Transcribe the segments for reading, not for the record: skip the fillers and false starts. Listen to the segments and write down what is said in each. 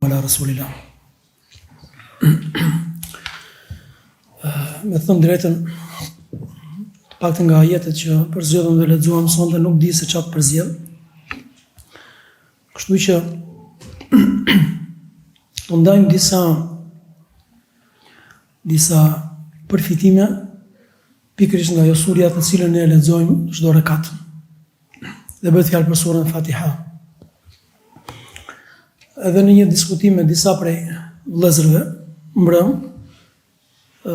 Ala Rasulillah. Me thënë të drejtën, të paktën nga ajetet që përzgjodhëm dhe lexuam sonte nuk di se ça të përzgjedh. Kështu që do ndajmë disa disa përfitime pikërisht nga ajo surja të cilën ne e lexojmë çdo rekat. Dhe bëhet fjalë për surën Fatiha. Edhe në një diskutim me disa prej vëllezërve mbrëm, ë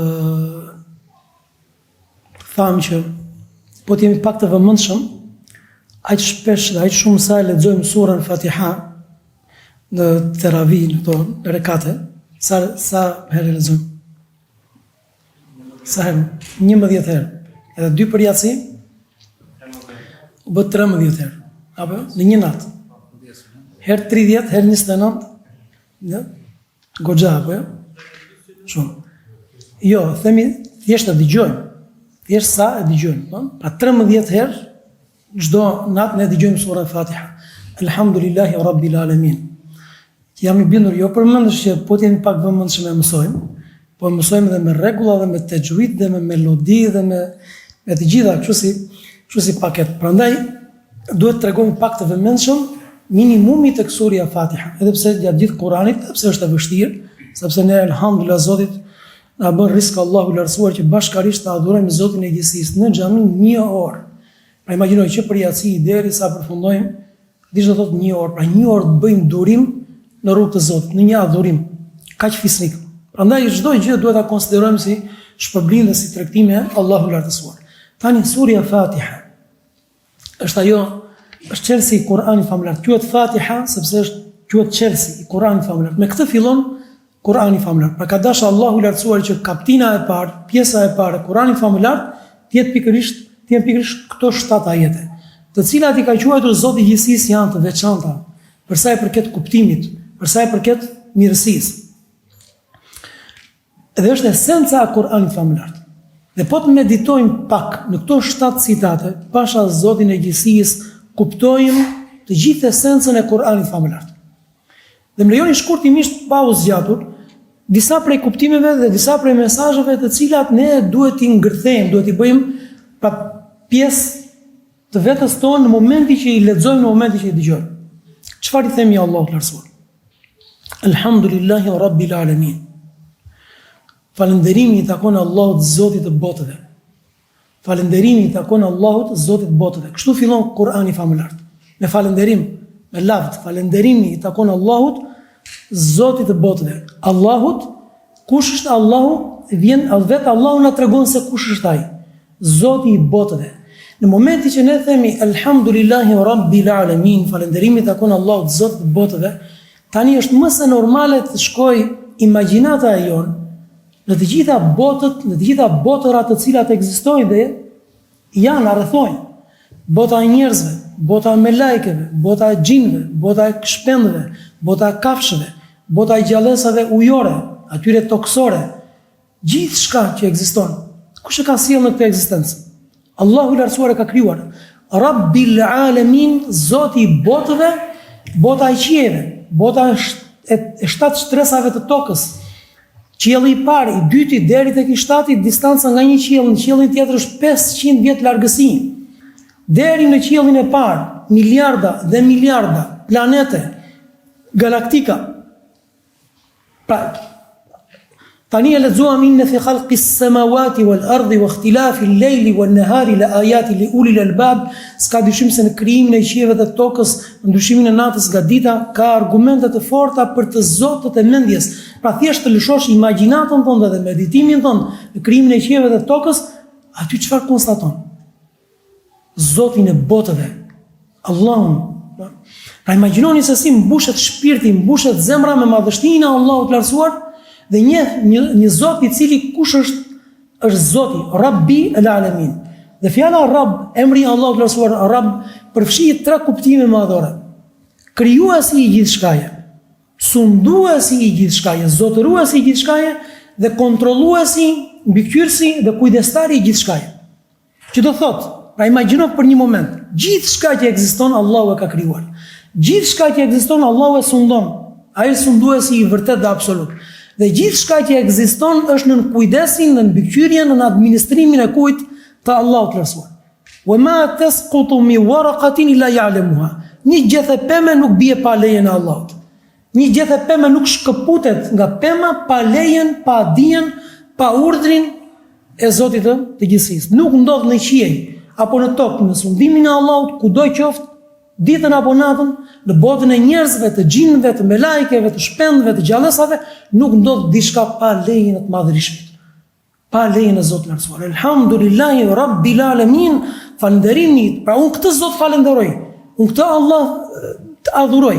thamë që po të jemi pak të vëmendshëm, aq shpesh dhe aq shumë sa e lexojmë surën Fatiha në teravi, në këto rekate, sa sa herë e lexojmë? Sa herë? 11 herë. Edhe dy për jaci? U bë 13 herë. Apo në një natë. Herë 30, herë 29. Në goxha apo jo? Shumë. Jo, themi thjesht e dëgjojmë. Thjesht sa e dëgjojmë, po? Pra 13 herë çdo natë ne dëgjojmë surën Fatiha. Elhamdulillahi Rabbil Alamin. Jam i bindur jo përmendësh që po të jemi pak vëmendshëm e mësojmë, po e mësojmë dhe me rregulla dhe me texhuid dhe me melodi dhe me me të gjitha, kështu si kështu si paket. Prandaj duhet të tregohemi pak të vëmendshëm minimumi tek surja Fatiha, edhe pse gjatë gjithë Kuranit, edhe pse është e vështirë, sepse ne elhamdulillah Zotit na bën risk Allahu i lartësuar që bashkarisht të adhurojmë Zotin e gjithësisë në xhami një orë. Pra imagjino që prej jaci deri sa përfundojmë Di ç'do thotë një orë, pra një orë të bëjmë durim në rrugë të Zotit, në një adhurim kaq fisnik. Prandaj çdo gjë duhet ta konsiderojmë si shpërblim dhe si tregtim me Allahun e Lartësuar. Tani surja Fatiha është ajo është çelësi i Kur'anit famëlartë. Quhet Fatiha sepse është quhet çelësi i Kur'anit famëlartë. Me këtë fillon Kur'ani famëlartë. Pra ka dashur Allahu i Lartësuar që kaptina e parë, pjesa e parë e Kur'anit famëlartë të jetë pikërisht, të jenë pikërisht këto shtatë ajete, të cilat i ka quajtur Zoti i gjithësisë janë të veçanta për sa i përket kuptimit, për sa i përket mirësisë. Dhe është esenca e Kur'anit famëlartë. Dhe po të meditojmë pak në këto shtatë citate, pasha Zotin e gjithësisë, kuptojmë të gjithë esencën e Kur'anit famëlartë. Dhe më lejoni shkurtimisht pa u zgjatur, disa prej kuptimeve dhe disa prej mesazheve të cilat ne duhet t'i ngërthejmë, duhet t'i bëjmë pra pjesë të vetes tonë në momentin që i lexojmë, në momentin që i dëgjojmë. Çfarë i themi Allahut të Lartësuar? Elhamdulillahi Rabbil Alamin. Falënderimi i takon Allahut Zotit të botëve. Falënderimi i takon Allahut, Zotit të botëve. Kështu fillon Kur'ani famëlartë. Me falënderim, me lavd, falënderimi i takon Allahut, Zotit të botëve. Allahut, kush është Allahu? Vjen vetë Allahu na tregon se kush është ai. Zoti i botëve. Në momentin që ne themi Elhamdulillahi Rabbil Alamin, falënderimi i takon Allahut, Zotit të botëve, tani është më se normale të shkojë imagjinata e jonë Në të gjitha botët, në të gjitha botërat të cilat ekzistojnë dhe janë, na rrethojnë. Bota e njerëzve, bota e melajkeve, bota e xhinëve, bota e shpendëve, bota e kafshëve, bota e gjallesave ujore, atyre tokësore, gjithçka që ekziston. Kush e ka sjellë në këtë ekzistencë? Allahu i Lartësuar e ka krijuar. Rabbil Alamin, Zoti i botëve, bota e qiejve, bota e, e shtatë shtresave të tokës. Qielli i parë, i dyti deri tek i shtati, distanca nga një qiell në qiellin tjetër është 500 vjet largësi. Deri në qiellin e parë, miliarda dhe miliarda planete, galaktika, Pra, tani e lexuam inne fi khalqi samawati wal ardi wa ikhtilafi al-layli wan nahari la ayatin li ulil albab, s'ka dyshim se në krijimin e qiejve dhe tokës, në ndryshimin e natës nga dita, ka argumente të forta për të zotët e mendjes. Pra thjesht të lëshosh imagjinatën tënde dhe meditimin tënd në krijimin e qiejve dhe tokës, aty çfarë konstaton? Zotin e botëve, Allahun. Pra imagjinoni se si mbushet shpirti, mbushet zemra me madhështinë e Allahut të lartësuar dhe një një një Zot i cili kush është është Zoti, Rabbi el Alamin. Dhe fjala Rabb, emri i Allahut të lartësuar Rabb, përfshin tre kuptime madhore. Krijuesi i gjithçkaje, sunduesi i gjithçkaje, zotëruesi i gjithçkaje dhe kontrolluesi, mbikëqyrësi dhe kujdestari i gjithçkaje. Që do thotë, pra imagjino për një moment, gjithçka që ekziston Allahu e ka krijuar. Gjithçka që ekziston Allahu e sundon. Ai është sunduesi i vërtetë dhe absolut. Dhe gjithçka që ekziston është nën kujdesin, nën mbikëqyrjen, nën administrimin e kujt? Të Allahut të Lartësuar. Wa ma tasqutu min waraqatin illa ya'lamuha. Një gjethe peme nuk bie pa lejen e Allahut. Një gjethe peme nuk shkëputet nga pema pa lejen, pa dijen, pa urdhrin e Zotit të, të gjithësisë. Nuk ndodh në qiej apo në tokë, në sundimin e Allahut, kudo qoftë, ditën apo natën, në botën e njerëzve, të xhinëve, të melaikeve, të shpendëve, të gjallesave, nuk ndodh diçka pa lejen e të Madhërishmit. Pa lejen e Zotit të Lartësuar. Elhamdulillahi Rabbil Alamin, falënderimi, pra unë këtë Zot falënderoj. Unë këtë Allah të adhuroj.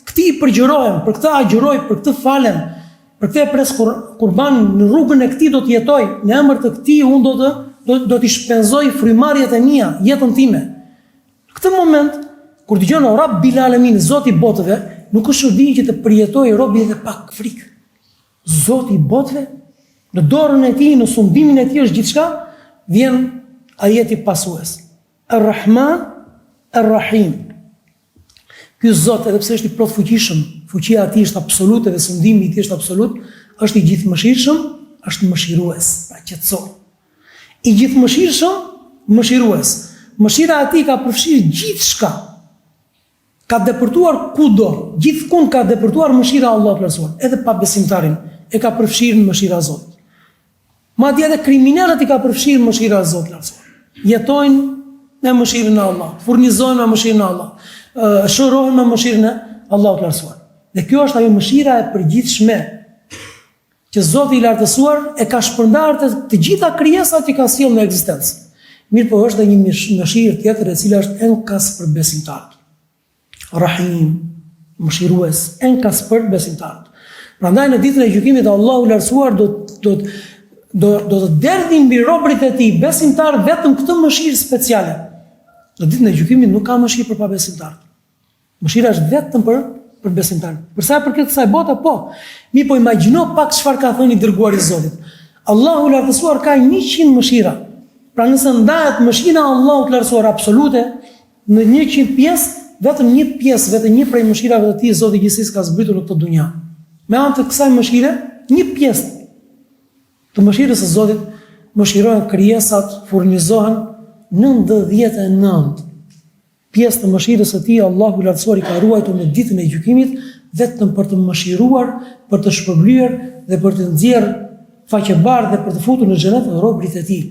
Këtij i përgjërohem, për këtë agjëroj, për këtë falem, për këtë e pres kur, kurban në rrugën e këtij do të jetoj, në emër të këtij unë do të do, do t'i shpenzoj frymëmarrjet e mia, jetën time. Në këtë moment, kur dëgjon Rabbil Alamin, Zoti i botëve, nuk është çudi që të përjetojë robi edhe pak frikë. Zoti i botëve, në dorën e tij, në sundimin e tij është gjithçka, vjen ajeti pasues. Ar-Rahman, Ar-Rahim. Ky Zot, edhe pse është i plotfuqishëm, fuqia e tij është absolute dhe sundimi i tij është absolut, është i gjithëmëshirshëm, është mëshirues, pra qetëso. I gjithëmëshirshëm, mëshirues. Mëshira e tij ka përfshirë gjithçka. Ka depërtuar kudo, gjithkund ka depërtuar mëshira e Allahut të Lartësuar, edhe pabesimtarin e ka përfshirë mëshira e Zotit. Madje edhe kriminelët i ka përfshirë mëshira e Zotit të Lartësuar. Jetojnë me mëshirën e Allahut, furnizohen me mëshirën e Allahut, shërohen me mëshirën e Allahut të Lartësuar. Dhe kjo është ajo mëshira e përgjithshme që Zoti i Lartësuar e ka shpërndarë te të gjitha krijesat që ka sjellë në ekzistencë. Mirëpo është dhe një mëshirë tjetër e cila është enkas për besimtarët. Rahim, mëshirues, enkas për besimtarët. Prandaj në ditën e gjykimit Allahu i Lartësuar do do do do të derdhi mbi robërit e tij besimtarë vetëm këtë mëshirë speciale. Në ditën e gjykimit nuk ka mëshirë për pabesimtarët. Mëshira është vetëm për për besimtarët. Për sa i përket kësaj bote, po. Mirëpo imagjino pak çfarë ka thënë i dërguari i Zotit. Allahu i Lartësuar ka 100 mëshira. Pra nëse ndahet mëshira e Allahut të Lartësuar absolute në 100 pjesë, vetëm një pjesë, vetëm një prej mëshirave të tij Zoti i gjithësisë ka zbritur në këtë dunja. Me anë të kësaj mëshire, një pjesë të mëshirës së Zotit mëshirohen krijesat, furnizohen 99 Pjesë të mëshirës së Tij Allahu i Lartësuar i ka ruajtur në Ditën e Gjykimit vetëm për të mëshiruar, për të shpërblyer dhe për të nxjerrë faqebardhë dhe për të futur në xhenet robërit e Tij.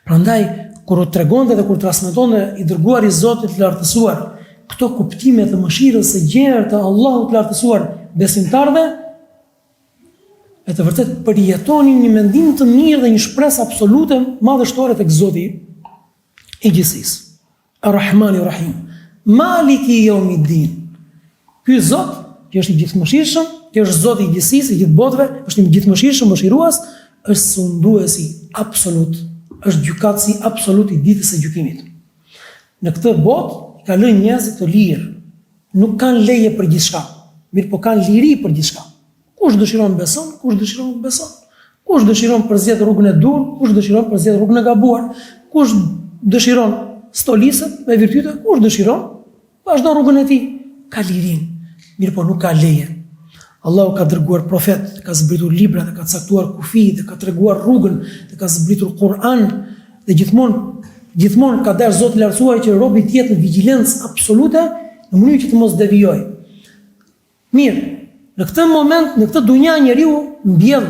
Prandaj, kur u tregonte dhe kur transmetonte i dërguari i Zotit të Lartësuar këto kuptime të mëshirës së gjerë të Allahut të Lartësuar besimtarëve, me të vërtetë përjetonin një mendim të mirë dhe një shpresë absolute madhështore tek Zoti i gjithësisë. Ar-Rahmani Rahim. Maliki Yawmiddin. Ky Zot, që është i gjithëmëshirshëm, që është Zoti i gjithësisë, i gjithë botëve, është i gjithëmëshirshëm, mëshirues, është sunduesi absolut, është gjykatësi absolut i ditës së gjykimit. Në këtë botë i ka lënë njerëzit të lirë, nuk kanë leje për gjithçka, mirëpo kanë liri për gjithçka. Kush dëshiron beson, kush dëshiron nuk beson. Kush dëshiron përzgjedh rrugën e duhur, kush dëshiron përzgjedh rrugën e gabuar. Kush dëshiron stoliset me virtyte, kush dëshiron vazhdon rrugën e tij. Ka lirinë, mirëpo nuk ka leje. Allahu ka dërguar profet, ka zbritur libra dhe ka caktuar kufij dhe ka treguar rrugën dhe ka zbritur Kur'an dhe gjithmonë gjithmonë ka dashur Zoti i Lartësuar që robi të jetë në vigjilencë absolute në mënyrë që të mos devijojë. Mirë, në këtë moment, në këtë dunja njeriu mbjell,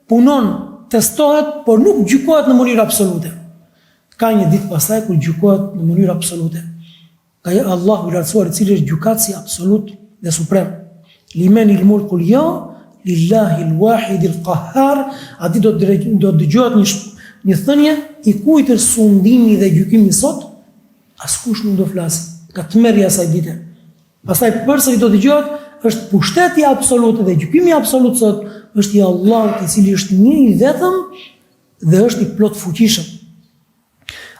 punon, testohet, por nuk gjykohet në mënyrë absolute. Ka një ditë pastaj kur gjykohet në mënyrë absolute. Ka Allahu i Lartësuar i cili është gjykatësi absolut dhe suprem. Limenil mulkul jeume, lillahi l-wahidi l-qahhar, aty do të do të dëgjohet një një thënie i kujt është sundimi dhe gjykimi sot, askush nuk do flasë nga tmerri i asaj dite. Pastaj përsëri do dëgjohet, është pushteti absolut dhe gjykimi absolut sot është i Allahut i cili është një i vetëm dhe është i plotfuqishëm.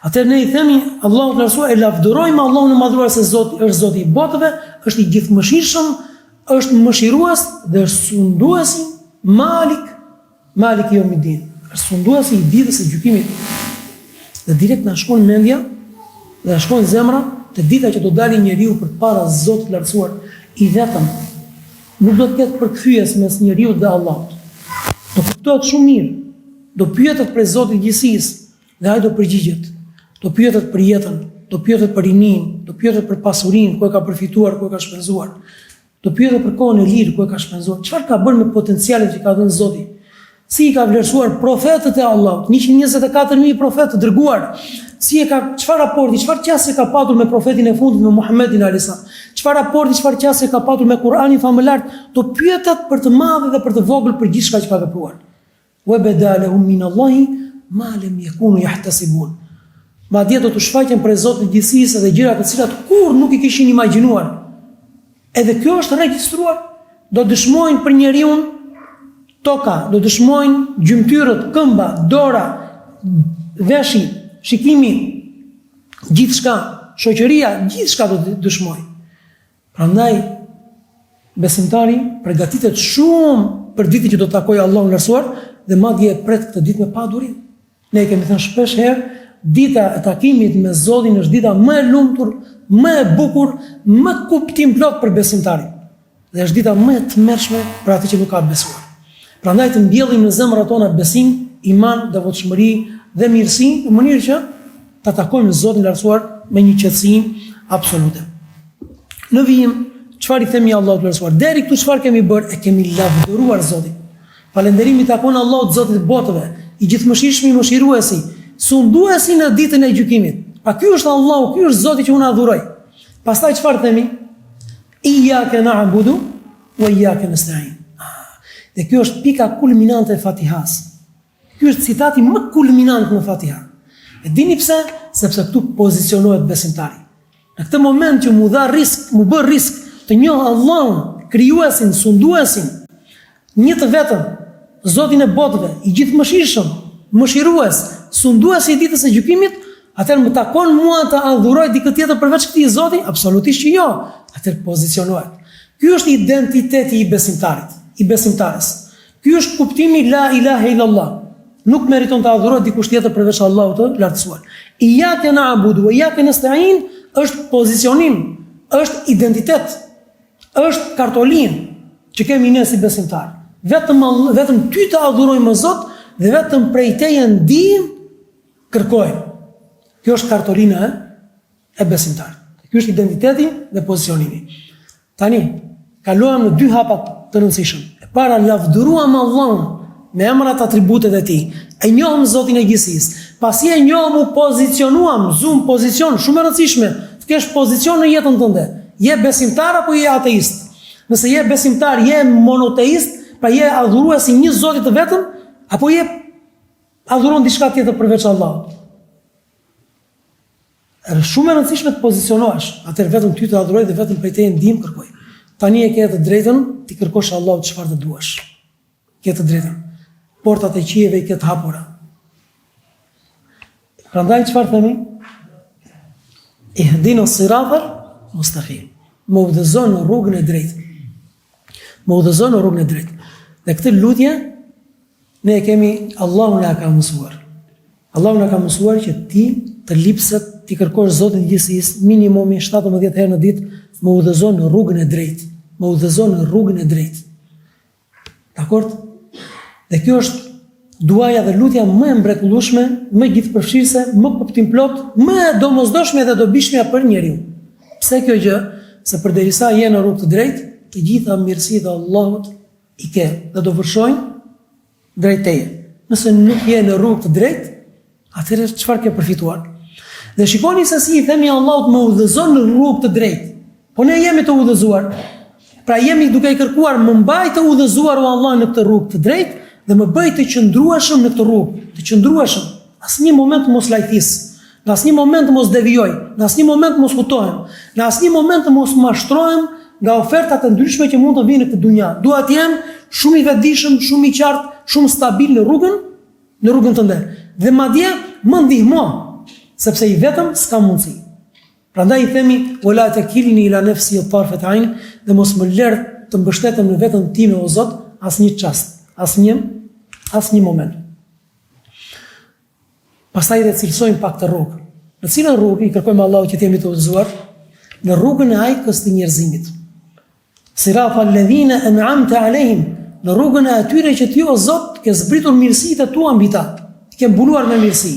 Atëherë ne i themi Allahut të lartësuar e lavdërojmë Allahun e madhëruar se Zoti është Zoti i botëve, është i gjithëmëshirshëm, është mëshirues dhe është sunduesi Malik Maliki Jeumiddin, është sunduesi i ditës së gjykimit. Dhe direkt na shkon mendja dhe na shkon zemra te dita që do dali njeriu përpara Zotit të Lartësuar i vetëm. Nuk do të ketë përkthyes mes njeriut dhe Allahut. Do kuptohet shumë mirë. Do pyetet prej Zotit të gjithësisë dhe ai do përgjigjet. Do pyetet për jetën, do pyetet për rininë, do pyetet për pasurinë, ku e ka përfituar, ku e ka shpenzuar. Do pyetet për kohën e lirë, ku e ka shpenzuar. Çfarë ka bërë me potencialet që i ka dhënë Zoti? Si i ka vlerësuar profetët e Allahut, 124.000 profetë të dërguar? Si e ka çfarë raporti, çfarë qasje ka patur me profetin e fundit me Muhammedin alayhis salam? Çfarë raporti, çfarë qasje ka patur me Kur'anin famëlartë? Do pyetet për të madhe dhe për të vogël për gjithçka që ka vepruar. Wa bada lahum min Allahi ma lam yakunu yahtasibun. Madje do t'u shfaqen prej Zotit të gjithësisë edhe gjëra të cilat kurrë nuk i kishin imagjinuar. Edhe kjo është regjistruar. Do dëshmojnë për njeriun toka, do dëshmojnë gjymtyrët, këmba, dora, veshi, shikimi, gjithçka, shoqëria, gjithçka do të dëshmojë. Prandaj besimtari përgatitet shumë për ditën që do të takojë Allahun e Lartësuar dhe madje e pret këtë ditë me padurim. Ne e kemi thënë shpesh herë, dita e takimit me Zotin është dita më e lumtur, më e bukur, më kuptimplotë për besimtarin. Dhe është dita më e tmerrshme për atë që nuk ka besuar. Prandaj të mbjellim në zemrat tona besim, iman, devotshmëri dhe mirësi në mënyrë që ta takojmë Zotin e Lartësuar me një qetësi absolute. Në vijim, çfarë i themi Allahut të Lartësuar? Deri këtu çfarë kemi bërë? E kemi lavdëruar Zotin. Falënderimi i takon Allahut Zotit të botëve, i gjithëmëshirshmi mëshiruesi, sunduesi në ditën e gjykimit. Pa ky është Allahu, ky është Zoti që unë adhuroj. Pastaj çfarë themi? Ijjake na'budu wa ijjake nesta'in. Ah, dhe kjo është pika kulminante e Fatihas. Ky është citati më kulminant në Fatiha. E dini pse? Sepse këtu pozicionohet besimtari. Në këtë moment që m'u dha risk, m'u bë risk të njoh Allahun, krijuesin, sunduesin, Një të vetëm, Zotin e botëve, i gjithëmëshirshëm, mëshirues, sunduesi i ditës së gjykimit, atëherë më takon mua të adhuroj dikë tjetër përveç këtij Zoti? Absolutisht që jo. Atëherë pozicionohet. Ky është identiteti i besimtarit, i besimtares. Ky është kuptimi la ilahe illallah. Nuk meriton të adhurohet dikush tjetër përveç Allahut të Lartësuar. Ijjake na'budu wa ijjake nesta'in është pozicionim, është identitet. Është kartolinë që kemi ne si besimtarë. Vetëm vetëm ty të adhurojmë o Zot dhe vetëm prej teje ndihmë kërkojmë. Kjo është kartolina e, e besimtarit. Ky është identiteti dhe pozicionimi. Tani kaluam në dy hapa të rëndësishëm. E para lavdëruam Allahun me emrat atributet e tij. E njohëm Zotin e gjithësisë. Pasi e njohëm u pozicionuam, zumë pozicion, shumë e rëndësishme, të kesh pozicion në jetën tënde. Je besimtar apo je ateist? Nëse je besimtar, je monoteist, pra je adhurues i një Zoti të vetëm, apo je adhuron diçka tjetër përveç Allahut? Është shumë e rëndësishme të pozicionohesh, atëherë vetëm ty të adhuroj dhe vetëm prej teje ndihmë kërkoj. Tani e ke të drejtën t'i kërkosh Allahut çfarë të duash. Ke të drejtën. Portat e qiejve i ke të hapura. Prandaj çfarë themi? Ihdina siratal mustaqim. Më udhëzo në rrugën e drejtë. Më udhëzo në rrugën e drejtë. Dhe këtë lutje ne e kemi Allahu na ka mësuar. Allahu na ka mësuar që ti të lipset t'i kërkosh Zotit të gjithësisë minimumi 17 herë në ditë më udhëzo në rrugën e drejtë. Më udhëzo në rrugën e drejtë. Dakord? Dhe kjo është duaja dhe lutja më e mrekullueshme, më gjithëpërfshirëse, më kuptimplotë, më e domosdoshme dhe dobishmja për njeriun. Pse kjo gjë? Se përderisa je në rrugë të drejtë, të gjitha mirësitë e Allahut i ke dhe do vërshojnë drejt teje. Nëse nuk je në rrugë të drejtë, atëherë çfarë ke përfituar? Dhe shikoni se si i themi Allahut më udhëzo në rrugë të drejtë. Po ne jemi të udhëzuar. Pra jemi duke i kërkuar më mbaj të udhëzuar o Allah në këtë rrugë të drejtë dhe më bëj të qëndrueshëm në këtë rrugë, të qëndrueshëm. Asnjë moment mos lajthis, në asnjë moment mos devijoj, në asnjë moment mos hutohem, në asnjë moment mos mashtrohem nga ofertat e ndryshme që mund të vijnë në këtë dunja. Dua të jem shumë i vetëdijshëm, shumë i qartë, shumë stabil në rrugën, në rrugën tënde. Dhe madje më ndihmo, sepse i vetëm s'kam mundësi. Prandaj i themi wala tekilni ila nefsi tarfet ajn dhe mos më lër të mbështetem në veten time o Zot asnjë çast, asnjë asnjë moment. Pastaj dhe cilësojmë pak këtë rrugë. Në cilën rrugë i kërkojmë Allahut që të jemi të udhëzuar? Në rrugën e ajkës të njerëzimit. Sirata alladhina an'amta alehim, në rrugën e atyre që ti o Zot ke zbritur mirësitë e tua mbi ta, i ke mbuluar me mirësi.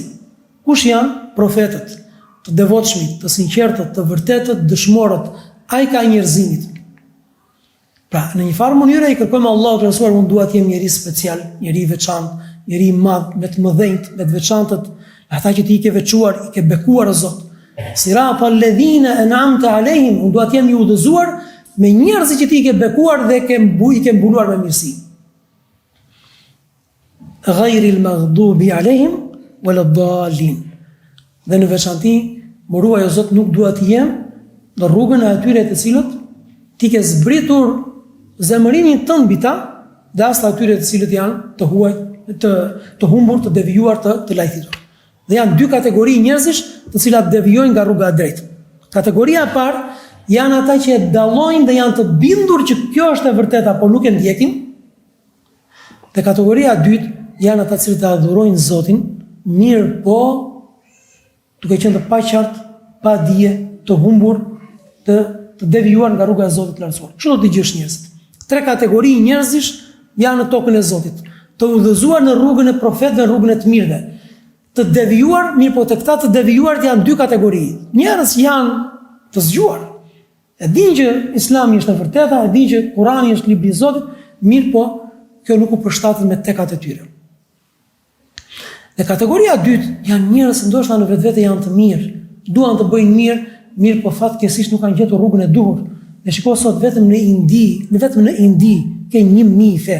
Kush janë profetët, të devotshmit, të sinqertët, të vërtetët, dëshmorët, ajka e njerëzimit. Pra, në një farë mënyre i kërkojmë Allahut të Lartësuar, unë dua të jem njeri special, njeri i veçantë, njeri i madh, me të mëdhenjtë, me të veçantët, me ata që ti i ke veçuar, i ke bekuar o Zot. Sirata alladhina an'amta alehim, unë dua të jem i udhëzuar me njerëzit që ti i ke bekuar dhe ke mbu, i ke mbuluar me mirësi. Ghayril maghdubi alehim waladdallin. Dhe në veçanti, më ruaj o Zot, nuk dua të jem në rrugën e atyre të cilët ti ke zbritur zemërimin tënd mbi ta dhe as të atyre të cilët janë të huaj, të të humbur, të devijuar, të të lajthitur. Dhe janë dy kategori njerëzish të cilat devijojnë nga rruga e drejtë. Kategoria e parë janë ata që e dallojnë dhe janë të bindur që kjo është e vërteta, por nuk e ndjekin. Dhe kategoria e dytë janë ata të cilët e adhurojnë Zotin, mirëpo duke qenë të paqartë, pa dije, të humbur, të të devijuar nga rruga e Zotit të Lartësuar. Kështu do t'i gjesh njerëzit. Tre kategori njerëzish janë në tokën e Zotit, të udhëzuar në rrugën e profetëve, në rrugën e të mirëve. Të devijuar, mirëpo te këta të devijuarit janë dy kategori. Njerëz janë të zgjuar, E dinë që Islami është e vërteta, e dinë që Kurani është libri i Zotit, mirëpo kjo nuk u përshtatet me tekat e tyre. Dhe kategoria e dytë janë njerëz që ndoshta në vetvete janë të mirë, duan të bëjnë mirë, mirëpo fatkeqësisht nuk kanë gjetur rrugën e duhur. Dhe shiko sot vetëm në Indi, në vetëm në Indi ke 1000 fe.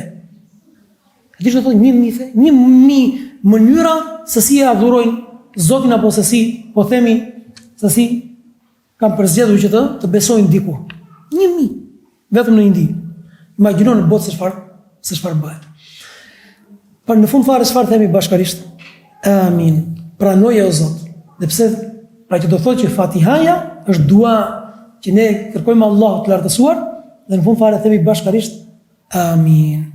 E di ç'do thotë 1000 fe? 1000 mënyra se si e adhurojnë Zotin apo se si, po themi, se si Kanë përzgjedhur që të të besojnë diku. 1000 vetëm në Indi. Imagjino në botë se çfarë se çfarë bëhet. Por në fund fare çfarë themi bashkarisht? Amin. Pranoje o Zot. Dhe pse? Pra që do thotë që Fatihaja është dua që ne kërkojmë Allahut të lartësuar dhe në fund fare themi bashkarisht Amin.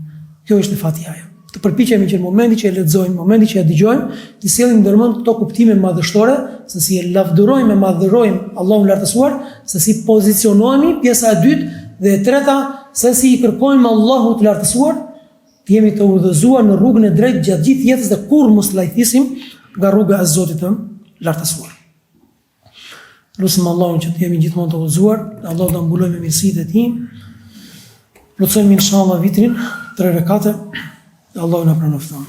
Kjo është Fatihaja. Të përpiqemi që në momentin që e lexojmë, në momentin që e dëgjojmë, t'i sjellim ndërmend këto kuptime madhështore, se si e lavdërojmë e madhërojmë Allahun e Lartësuar, se si pozicionohemi, pjesa e dytë dhe e treta, se si i kërkojmë Allahut të Lartësuar, të jemi të udhëzuar në rrugën e drejtë gjatë gjithë jetës dhe kurrë mos lajthisim nga rruga e Zotit të Lartësuar. Lusim Allahun që të jemi gjithmonë të udhëzuar, dhe Allahu të na mbulojë me mirësitë e Tij. Plotësojmë inshallah vitrin, tre rekate, dhe Allahu na pranoftë.